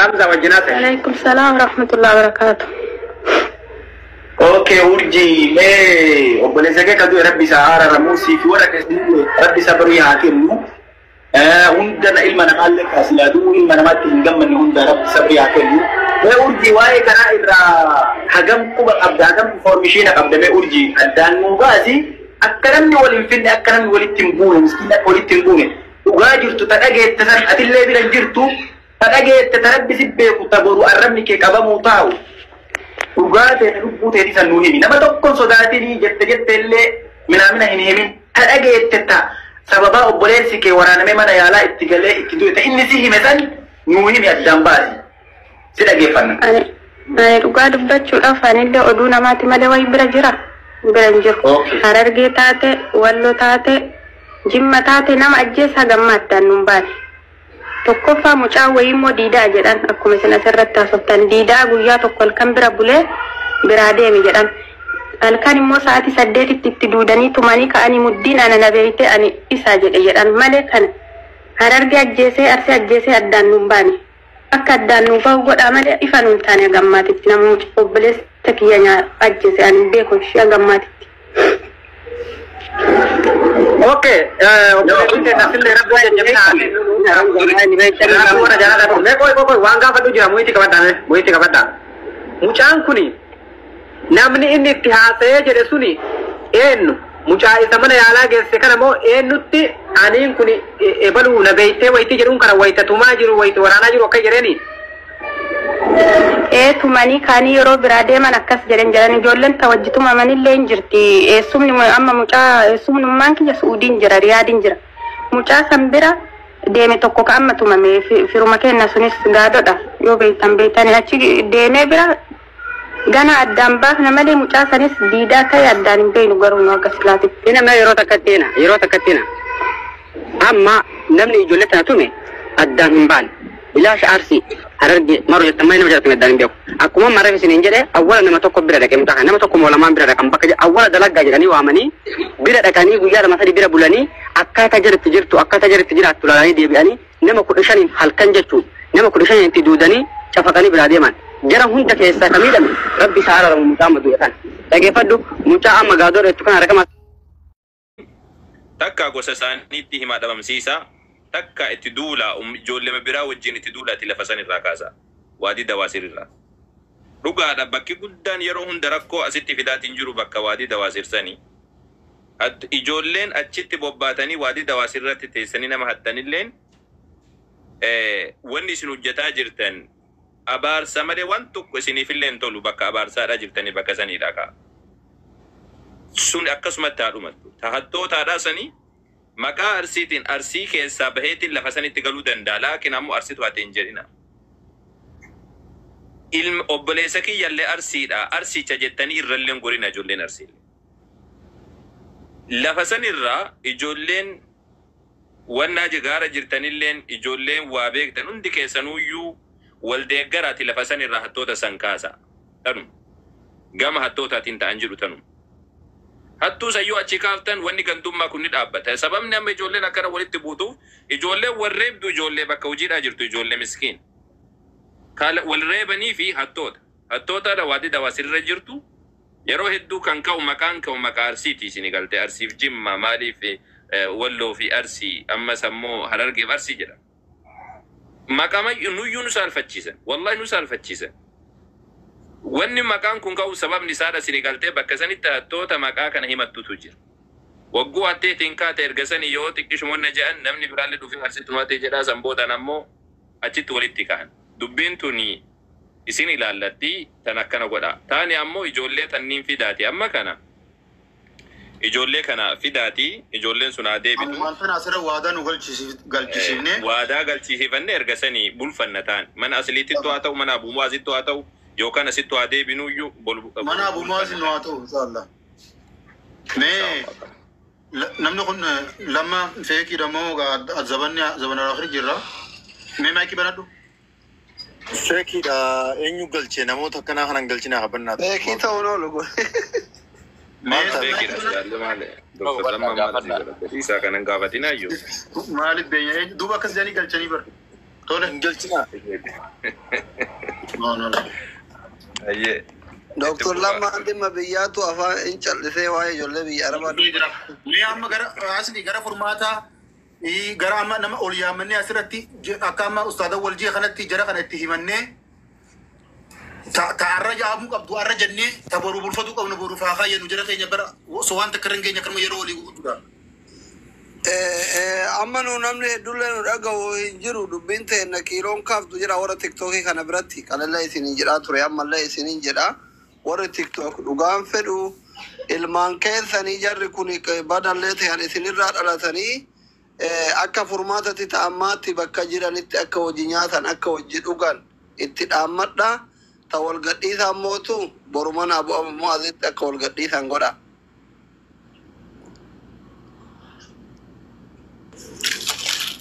Hamza wajjin haasa'e. Alaikum salaam warahmatullahi wabarakatuh. Okay, urjii mee obboleessa kee kan du'e Rabbi isaa araaramu, siif warra keessatti Rabbi sabrii haa kennu. Hunda ilma namaallee kaasilaa du'uu ilma namaatti hin gammanne hunda Rabbi sabrii haa kennu. Mee urjii, waa'ee kanaa irraa hagam quba qabda, hagam information qabda? Mee urjii, addaan nuu baasi. Akka namni wal hin finne, akka namni walitti hin buune, miskiin akka walitti hin buune, dhugaa jirtu ta dhageette san, atillee bira jirtu, ta dhageette, ta Rabbi si beeku, ta boru arrabni kee qabamuu taa'u. Dhugaa ta'e lubbuu ta'e san nuu himi. Nama tokkoon sodaatinii jette jette illee minaamina hin himin. Ta dhageette, ta sababaa obboleessi kee waraanamee mana yaalaa itti galee itti du'e, ta inni si hime san nuu himi, addaan baasi. Si dhageeffanna. Ani dhugaa dubbachuudhaaf anillee oduu namaati malee wayi bira jira. Bira hin jiru. Harargee taate, Walloo taate, Jimma taate, nama ajjeesaa gamma addaan nuun baane. Tokkoffaa mucaa wayii immoo diidaa jedhan, akkuma isin asirratti haasoftan, diidaa guyyaa tokko halkan bira bulee biraa deeme jedhan. Halkan immoo sa'aatii 8tti itti duudanii tumanii ka'anii muddiin ana na beeyte ani isaa jedhe jedhan malee, kana Harargee ajjeesee, Arsee ajjeesee addaan nuun baane. Akka addaan nuu bahu godhaa malee ifa nuun taane gammaatitti nama obboleessa kiyya ajjeese ani hin beeku ishee gammaatitti. Okay, obboleettiin teenya asillee Rabbi jajjabina haa kennu. Kanaafuu warra jaalala mee qoy qoy waan gaafadhu jira, muyitti qabadhaa, mee muyitti qabadhaa. Mucaan kuni namni inni itti haasa'ee jedhe suni eenyu? Mucaa isa mana yaalaa geesse kana moo eenyutti aniin kuni ebaluu na beeytee wayitii jedhuun kana wayita tumaa jiru, wayita waraanaa jiru akka jedheeni? Ee, tumanii kaanii yeroo biraa deeman akkas jedhan jedhan. Ijoolleen ta wajji tumamanillee hin jirti. Eessumni amma mucaa eessumnummaan kiyya Su'uudiin jira, Riyaadiin jira. Mucaa san bira deeme tokko ka amma tumame firuma kenna sunis gaadodha, yoo beektan beektani, achi deemee bira gana addaan baafna malee mucaa sanis diidaa ta'e addaan hin beeknu garuu nu akka silaatitti. Ina mee yeroo takkattiina, yeroo takkattiina. Amma namni ijoollee tana tume addaan hin baane. Bilaasha Arsii, Harargee, Maroo jettan malee nama jala addaan hin beeku. Akkuma amma reef isiniin jedhe, awwala nama tokko bira dhaqe mucaa kana, nama tokko moo lamaan bira dhaqan bakka awwala dalaggaa jedhanii waamanii bira dhaqanii guyyaa 2 3 bira bulanii akkaataa jalatti jirtu, akkaataa jalatti jiraattu ilaalanii deebi'anii nama 15n halkan jechuun nama 15n itti duudanii cafaqanii biraa deeman. Jara hunda keessaa ka miidhame, Rabbi isaa araaramu, mucaa amma du'e kana. Dhageeffadhu, mucaa amma gaadoo dheettu kana rakama Takka gosa isaaniitti himaa dhabamsiisa, takka itti duulaa, ijoollema biraa wajjin itti duulaati lafa san irraa kaasa, waadii Dawaasir irraa. Dhugaadha, bakki guddaan yeroo hunda rakkoo asitti fidaatiin jiru bakka waadii Dawaasir sani. Ijoolleen achitti bobbaatanii waadii Dawaasir irratti teessanii nama hattanilleen, wanni isin hojjetaa jirtan abaarsa malee waan tokko isiniifillee hin tolu. Bakka abaarsaadha jirtanii bakka saniidha ka'a. Sun akkasumatti haa dhumattu. Ta hattootaadhaa sanii maqaa Arsiitiin Arsii keessaa baheetiin lafa sanitti galuu danda'a. Laakiin ammoo Arsitu hate hin jedhina. Ilma obboleessa kiyyallee Arsiidha. Arsicha jettanii irrallee hin gorina ijoolleen Arsiillee. Lafa sanirraa ijoolleen wannaa gaara jirtanilleen, ijoolleen waa beektan hundi keessanuyyuu wal deeggaraati lafa sanirraa hattoota san kaasa. Tanuma. Gama hattootaatiin ta'an jedhu tanuma. Hattuu sayyoo achi kaaftan wanni gandummaa kun ni dhaabbata. Sababni amma ijoolleen akkana walitti buutuuf ijoolleen warreebdu ijoollee bakka hojiidhaa jirtu, ijoollee miskiin. Wal reebanii fi hattoota. Hattootaadha waadii Dawaasirra jirtu. Yeroo hedduu kan ka'u maqaan ka'u maqaa Arsiiti isinii galtee, Arsiif Jimma, maaliif Walloo fi Arsii, ammas ammoo Harargeef Arsii jedhama. Maqama nuyyuu nu saalfachiisan. Wallahi nu saalfachiisan. Wanni maqaan kun ka'u sababni isaadha isinii galtee, bakka sanitti hattoota maqaa kana himattutu jira. Wagguu hatteetiin kaate erga sanii yoo xiqqishuma jedhan namni biraallee dhufee Arsiitu hatee jedhaa, san boodan ammoo achitti walitti ka'an. Dubbiin tuni isin ilaallatti, tan akkana godha. Taani ammoo ijoollee tanniin fidaati amma kana. Ijoollee kana fidaati, ijoolleen sun haa deebitu. Ammaan tana asirra waadaa nu galchisiifnee Waadaa galchisiifanne erga sanii bulfanna ta'an. Mana asliitittu haa ta'u, mana Abumaazittu haa ta'u, yookaan asittu haa deebinuyyuu mana Abumaazin nu haa ta'u inshallah. Mee namni kun lama feekiidha moo zabanni zabana akhir jirra. Mee maayikii banadhu. Feekiidha, eenyu galche? Namoota akkanaa kanan galchina habannaa. Feekii ta'uun oolu kun. Mee Feekiidha jaalle maali? Doktor Lammaa maal si godhate? Isaa kanan gaafatinaayyuu. Maaliif beenya duuba akkas jedhanii galchanii bara. Tole. Hin galchina. No, no, no. Ayyee. Doktor Lammaan dhimma biyyaatu afaan hin callisee waa'ee ijoollee biyya Arabaa Jira. Mee amma gara asli gara furmaataa gara amma nama ol yaamannee asirratti akka amma ustaada waljii kanatti jara kana itti himannee ta arra jaamuu qabdu arra jennee ta boru bulfatuu qabnu boru faakaa jennu jara keenya bara osoo waan takka irra hin geenye akkanuma yeroo olii gurguddaa. Amma nu namni hedduullee nu dhaga'u hin jiru, dubbiin teenna kiiloon kaaftu jira warra Tiktookii kana biratti. Kanallee isiniin jedhaa ture, ammallee isiniin jedha, warri Tiktook dhugaan fedhu ilmaan keessanii jarri kun badallee ta'an isinirraa dhalatanii akka furmaatatti ta'ammaatti bakka jiranitti akka hojii nyaatan akka hojii dhugan itti dhaammadha. Ta wal gadhiisan mootu boru mana bu'amu mo'azitti akka wal gadhiisan godha.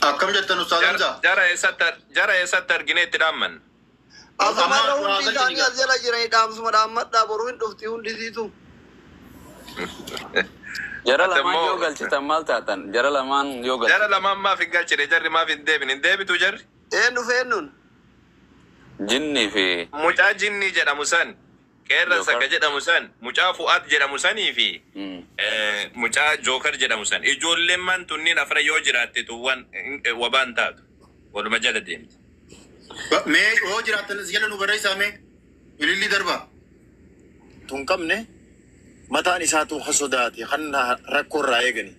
Akkam jettan ustaada Hamzaa? Jara eessatti arginee itti dhaamman? Asumarra hundi isaanii as jala jiranii dhaamsuma dhaammadhaa, boruu hin dhufti hundisiitu. Jara lamaan yoo galchitan maal taatan? Jara lamaan yoo galchitan. Jara lamaan maaf hin galchine? Jarri maaf hin deebine? Hin deebitu jarri? Eenyu feennuun? Jinnii fi Mucaa jinnii jedhamu san, qeerransa ka jedhamu san, mucaa Fu'aad jedhamu sanii fi mucaa Jookar jedhamu san. Ijoolleen man tunniin afran yoo jiraatte tuwwan wabaan taatu. Waluma jala deemti. Mee yoo jiraattan as jala nu barreessaa, mee ililli darba. Tun qabne mataan isaatu ka sodaate kan rakkoo irraa eegani.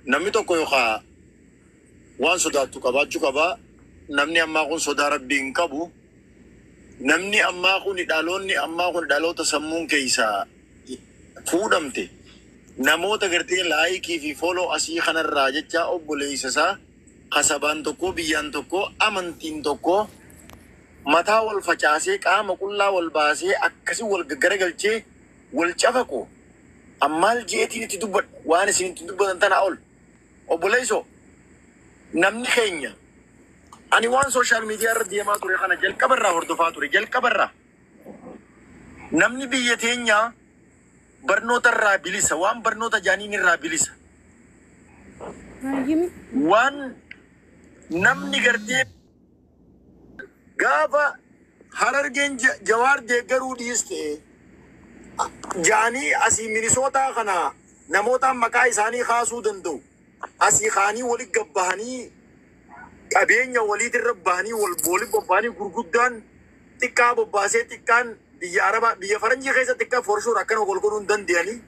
Namni tokko yookaan waan sodaattu qabaachuu qabaa. Namni ammaa kun sodaa rabbii hin qabu. Namni ammaa kun, dhaloonni ammaa kun dhaloota sammuun keessaa fuudhamte. Namoota gartee like fi follow asii kanarraa jecha obboleessa isaa kasabaan tokko, biyyaan tokko, amantiin tokko mataa wal facaasee, qaama qullaa wal baasee, akkasii wal gaggaragalchee wal cafaqu. Ammaal jeetiin itti dubbadha waan isin itti dubbatan tanaa ol. Obboleessoo, namni keenya ani waan social media irra deemaa ture kana jalqabarraa hordofaa ture jalqabarraa. Namni biyya teenyaa barnoota irraa bilisa, waan barnoota jaaniin irraa bilisa. Waan namni gartee gaafa Harargeen Jawaar deeggaruu dhiiste jaanii asii Minisootaa kana namoota maqaa isaanii kaasuu danda'u. Asii kaanii walit gabbahanii qabeenya waliitirra bahanii wal waliin bobba'anii gurguddaan xiqqaa bobbaasee xiqqaan biyya Arabaa biyya Faranjii keessa xiqqaa forshuur akkana wal godhuu hin danda'anii.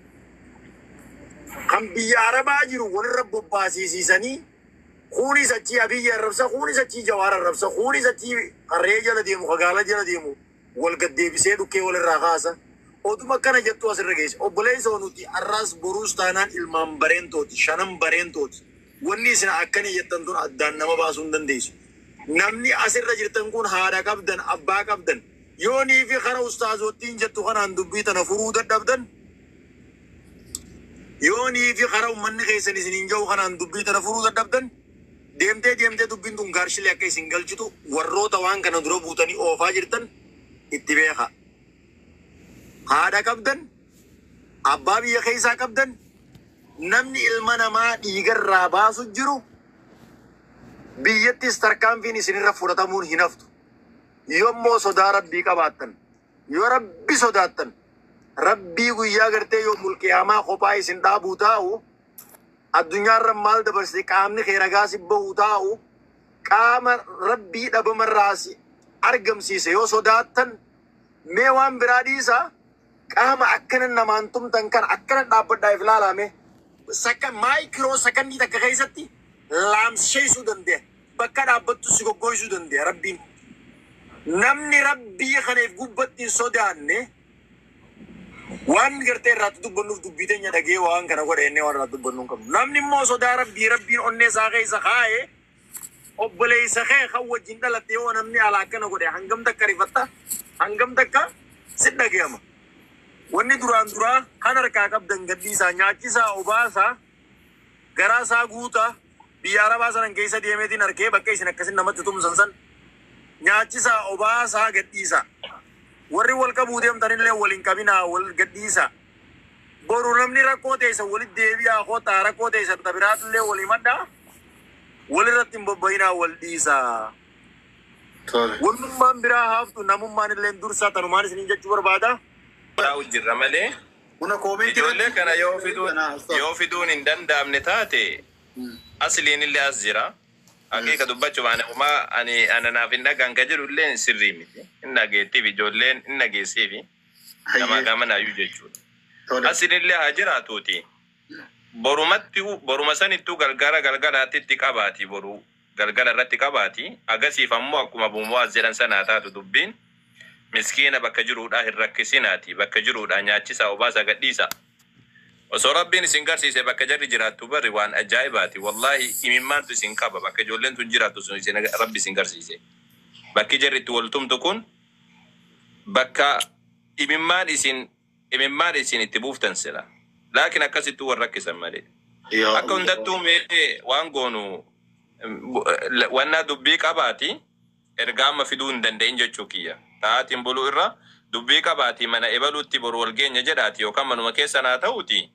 Kan biyya Arabaa jiru walirra bobbaasiisanii kunis achii Abiyyi arrabsa, kunis achii Jawaar arrabsa, kunis achii harree jala deemu, kagaala jala deemu wal gaddeebisee dhukkee walirraa kaasa. Oduma akkana jettu asirra geesse. Obboleessa, nuti arraas boruus taanaan ilmaan bareentooti, shanan bareentooti. Wanni isin akkana jettan tun addaan nama baasuu hin dandeessu. Namni asirra jirtan kun haadha qabdan, abbaa qabdan. Yoonii fi kara ustaazottiin jettu kanaan dubbii tana furuu dadhabdan, yoonii fi kara uummanni keessan isin hin gahu kanaan dubbii tana furuu dadhabdan, deemtee deemtee dubbiin tun gaarshilee akka isin galchitu warroota waan kana dura buutanii oofaa jirtan itti beeka. Haadha qabdan, abbaa biyya keessaa qabdan, namni ilma namaa dhiigarraa baasu jiru biyyattis tarkaanfiin isinirra fudhatamuun hin haftu. Yommuu sodaa rabbii qabaattan, yoo rabbi sodaattan, rabbii guyyaa gartee yoo mulqiyaamaa kophaa isin dhaabuu taa'u, addunyaarra maal dabarsite qaamni kee ragaa si bahu taa'u, qaama rabbii dhabamarraa si argamsiise yoo sodaattan, mee waan biraa dhiisaa, qaama akkana namaan tumtan kana akkana dhaabbadhaa if ilaalame sakka micro second takka keessatti laamsheessuu danda'a. Bakka dhaabbattu si goggoysuu danda'a rabbiin. Namni rabbii kanaaf gubbatti hin sodaanne waan gartee irraatti dubbannuuf dubbii teenya dhagee waan kana godhe innee waan irraatti dubbannu hin qabnu. Namni immoo sodaa rabbii rabbiin onnee isaa keessa kaa'ee obboleessa kee kan wajjin dhalatte yoo namni alaa akkana godhe hangam takka rifatta, hangam takka si dhagayama. Wanni duraan duraa kan harkaa qabdan gadhiisaa, nyaachisaa, obaasaa, garaa isaa guutaa. Biyya Arabaa sanan keessa deemeetiin arkee bakka isin akkasin namatti tumsan san nyaachisaa, obaasaa, gadhiisaa. Warri wal qabuu deemtanillee wal hin qabinaa, wal gadhiisaa. Boru namni rakkoo teessan walitti deebi'aa kootaa, rakkoo teessan tabiraatillee wal himadhaa, walirratti hin bobba'inaa, wal dhiisaa. Wannummaan biraa haaftu namummaan illee dursaa tanumaan isiniin jechuu barbaada. Taa'u jirra malee. Buna koomentii Ijoollee kana yoo fiduun hin danda'amne taate, asliin illee as jira. Haqiiqa dubbachuuf ani homaa ani ana naaf hin dhagaan ka jedhu illee sirrii miti. Hin dhageettiif ijoolleen hin dhageessiifi namaa gamanaayyuu jechuudha. Asliin illee haa jiraatuuti. Borumatti, boruma sanittuu galgala galgalaatti itti qabaati, boru galgala irratti qabaati. Agasiif ammoo akkuma Bumuwaas jedhan sanaa taatu dubbiin miskiina bakka jiruudhaa hin rakkisinaati. Bakka jiruudhaa nyaachisaa, obaasa, gadhiisa. Osoo Rabbiin isin garsiise bakka jarri jiraattu barri waan ajaa'ibaati. Wallaahi imimmaantu isin qaba, bakka ijoolleen tun jiraattu sun isin Rabbi isin garsiise. Bakki jarri itti waltumtu kun bakka imimmaan isin itti buuftan sila. Laakiin akkasittuu wal rakkisan malee. Akka hundattuu mee waan goonu wannaa dubbii qabaati, ergaa amma fiduu hin danda'in jechuu kiyya. Ta'aatiin buluu irra dubbii qabaati, mana ebaluutti boru wal geenya jedhaati yookaan manuma keessa naa ta'uuti.